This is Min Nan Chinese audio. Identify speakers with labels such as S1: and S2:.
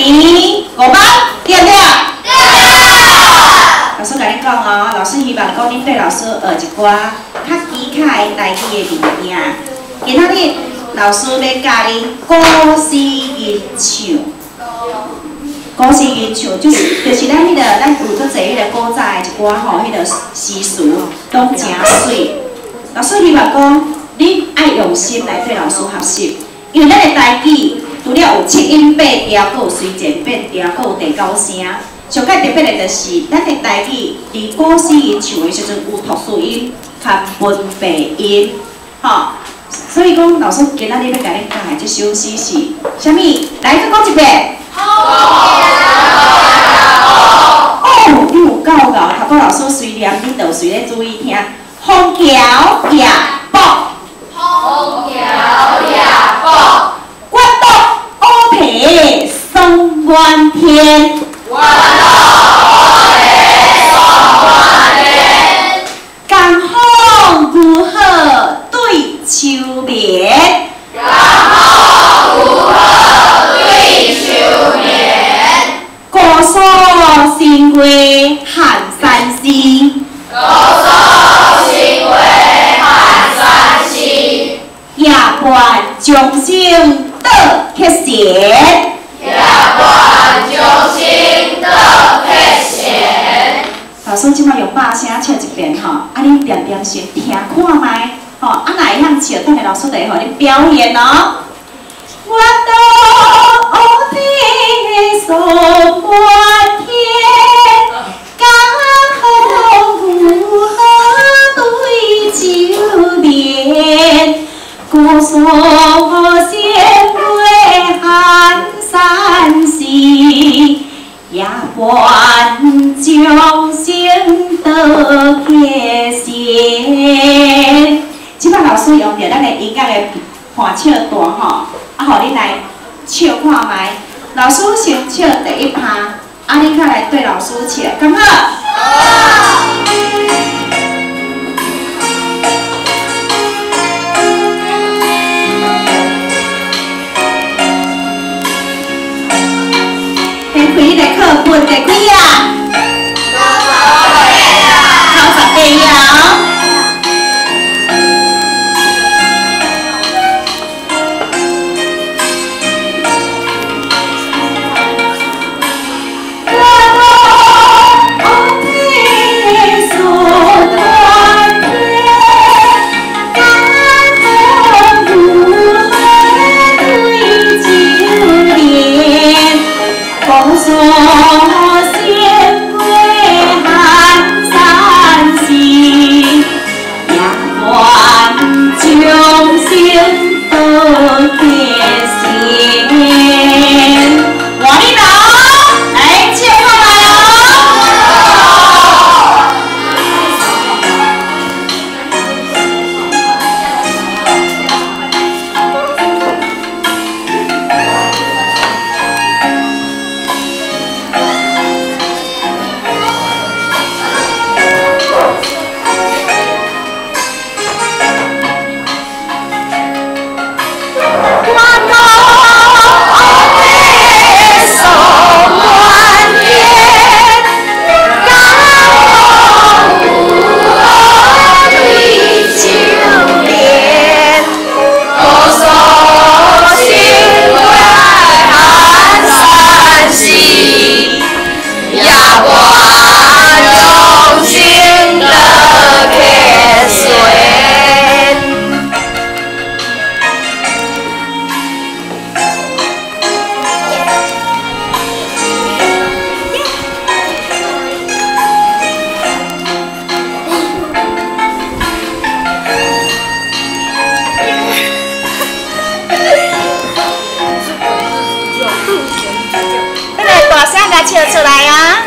S1: 年5班，对不对？对。老师共恁讲哦，老师希望讲恁对老师学一寡较基础的台语的物件。今仔日老师欲教恁古诗吟唱。古诗吟唱就是咱彼个咱有足济彼个古早的一寡吼，彼个诗词拢诚媠。老师希望讲，恁爱用心来对老师学习，因为咱的台语除了有七音八调，阁有随前变调，阁有第九声。上盖特别的就是，咱的台语伫古诗吟唱的时阵有吐司音佮文白音，吼。所以讲，老师今仔日欲共恁教的这首诗是啥物？来，阁讲一遍。哦，你有够𠢕，头拄老师随念，恁就随咧注意听。枫桥夜泊，
S2: 枫桥夜泊，
S1: 月渡乌啼霜满天，
S2: 月渡乌啼霜满天。
S1: 江风牛好对秋眠，
S2: 江风牛好对秋眠。
S1: 姑苏新月寒山寺，
S2: 姑苏新月寒山寺。
S1: 夜半钟声倒客船，
S2: 夜半钟声倒客船。
S1: 老师这摆用大声唱一遍吼，啊，恁恬恬先听看觅，吼，啊，若会晓唱，等下老师就会予恁表演哦。月渡乌啼霜满天，江风牛好对秋眠。姑苏新月寒山寺，夜半钟声倒客船。这摆老师用著咱的音乐的伴唱段吼，啊，予恁来唱看觅。老师先唱第一拍，啊，恁较来对老师唱，敢好？
S2: 好。
S1: 先开你的课本第几页？98页哦。唱出来啊！